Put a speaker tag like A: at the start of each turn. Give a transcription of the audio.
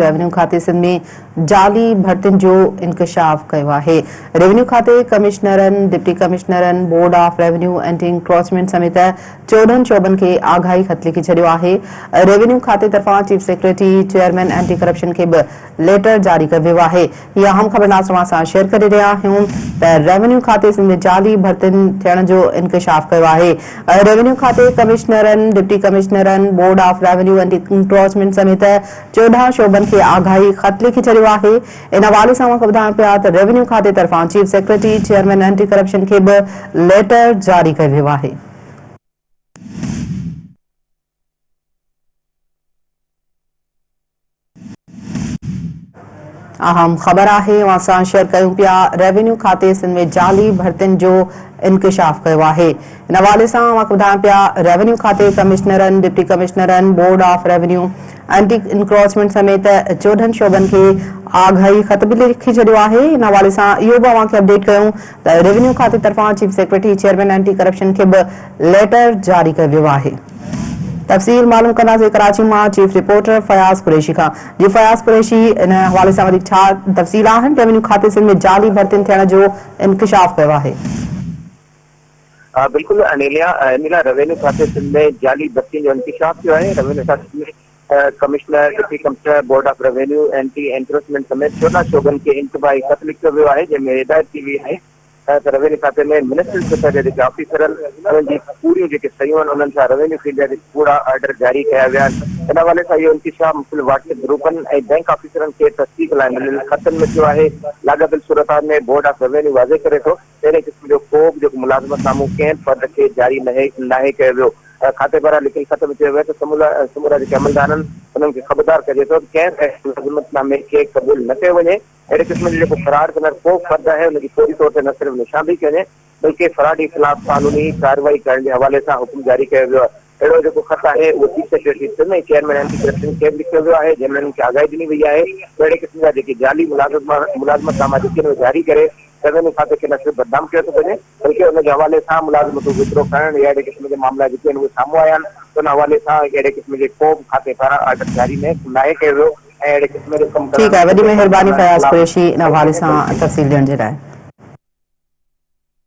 A: Revenue کاتي سنڌ ۾ جعلي ڀرتين جو انڪشاف ڪيو آهي. ريونيو کاتي ڪمشنرن، ڊپٽي ڪمشنرن، board of revenue anti encroachment سميت 14 شعبن کي آگاهي خط لکي ڇڏيو آهي. ريونيو کاتي طرفان chief secretary, chairman anti corruption کي به ليٽر جاري ڪيو ويو آهي. هي اهم خبر ناز اوهان سان شيئر ڪري رهيا آهيون ته ريونيو کاتي سنڌ ۾ جعلي ڀرتين ٿيڻ جو انڪشاف ڪيو آهي. ريونيو کاتي ڪمشنرن، ڊپٽي ڪمشنرن، board of revenue anti encroachment سميت 14 شعبن کي آگاهي خط لکي ڇڏيو آهي. ان حوالي سان اوهان کي ٻڌايون پيا ته ريونيو کاتي طرفان chief secretary, chairman anti corruption کي به ليٽر جاري ڪيو ويو آهي. اهم خبر آهي اوهان سان شيئر ڪيون پيا ريونيو کاتي سنڌ ۾ جعلي ڀرتين جو انڪشاف ڪيو آهي ان حوالي سان اوهان کي ٻڌايان پيا ريونيو کاتي ڪمشنرن ڊپٽي ڪمشنرن board of revenue anti encroachment سميت 14 شعبن کي آگاهي خط به لکي ڇڏيو آهي ان حوالي سان اهو به اوهان کي اپڊيٽ ڪيون ته ريونيو کاتي طرفان chief secretary chairman anti corruption کي به ليٽر جاري ڪيو ويو آهي. تفصيل معلوم ڪنداسين ڪراچي مان چيف رپورٽر فياض قريشي کان. جي فياض قريشي ان حوالي سان وڌيڪ ڇا تفصيل آهن ريونيو کاتي سنڌ ۾ جعلي ڀرتين ٿيڻ جو انڪشاف ڪيو آهي.
B: بلڪل انيليا انيلا ريونيو کاتي سنڌ ۾ جعلي ڀرتين جو انڪشاف ٿيو آهي ريونيو کاتي ۾ commissioner, deputy commissioner, board of revenue, anti encroachment سميت 14 شعبن کي انتباهي خط لکيو ويو آهي جنهن ۾ هدايت ڪئي وئي آهي ته روينيو کاتي ۾ منسٽري سطح جا جيڪي آفيسر آهن انهن جي ڪوڙيون جيڪي صحيحون آهن انهن سان روينيو فيلڊ جا جيڪي ڪوڙا آرڊر جاري ڪيا ويا آهن ان حوالي سان اهو انڪشاف مختلف واٽس ايپ گروپن ۽ بئنڪ آفيسرن کي تصديق لاء مليل خطن ۾ ٿيو آهي لاڳاپيل صورتحال ۾ بورڊ آف روينيو واضح ڪري ٿو ته اهڙي قسم جو ڪو به جيڪو ملازمت نامون ڪنهن به فرد کي جاري ناهي ڪيو ويو کاتي پاران لکيل خط ۾ چيو ويو آهي ته سمورا جيڪي عملدار آهن انهن کي خبردار ڪجي ٿو ته ڪنهن به اهڙي ملازمت نامي کي قبول نه ڪيو وڃي اهڙي قسم جو جيڪو فراڊ ڪندڙ ڪو فرد آهي ان جي فوري طور تي نه صرف نشاندهي ڪئي وڃي بلڪه فراڊي خلاف قانوني ڪارروائي ڪرڻ جي حوالي سان حڪم جاري ڪيو ويو آهي. اهڙو جيڪو خط آهي اهو chief secretary Sindh ۽ chairman anti corruption کي به لکيو ويو آهي جنهن ۾ انهن کي آگاهي ڏني وئي آهي ته اهڙي قسم جا جيڪي جعلي ملازمت ناما جيڪي آهن اهي جاري ڪري روينيو کاتي کي نه صرف بدنام ڪيو ٿو وڃي بلڪه ان جي حوالي سان ملازمتون وڪرو ڪرڻ يا اهڙي قسم جا معاملا جيڪي آهن اهي سامهون آيا آهن ته ان حوالي سان اهڙي قسم جي ڪو به کاتي پاران آرڊر جاري ناهي ڪيو ويو. ۽ اهڙي قسم جو ڪم
A: ٺيڪ آهي وڏي مهرباني فياض قريشي ان حوالي سان تفصيل ڏيڻ جي لاء.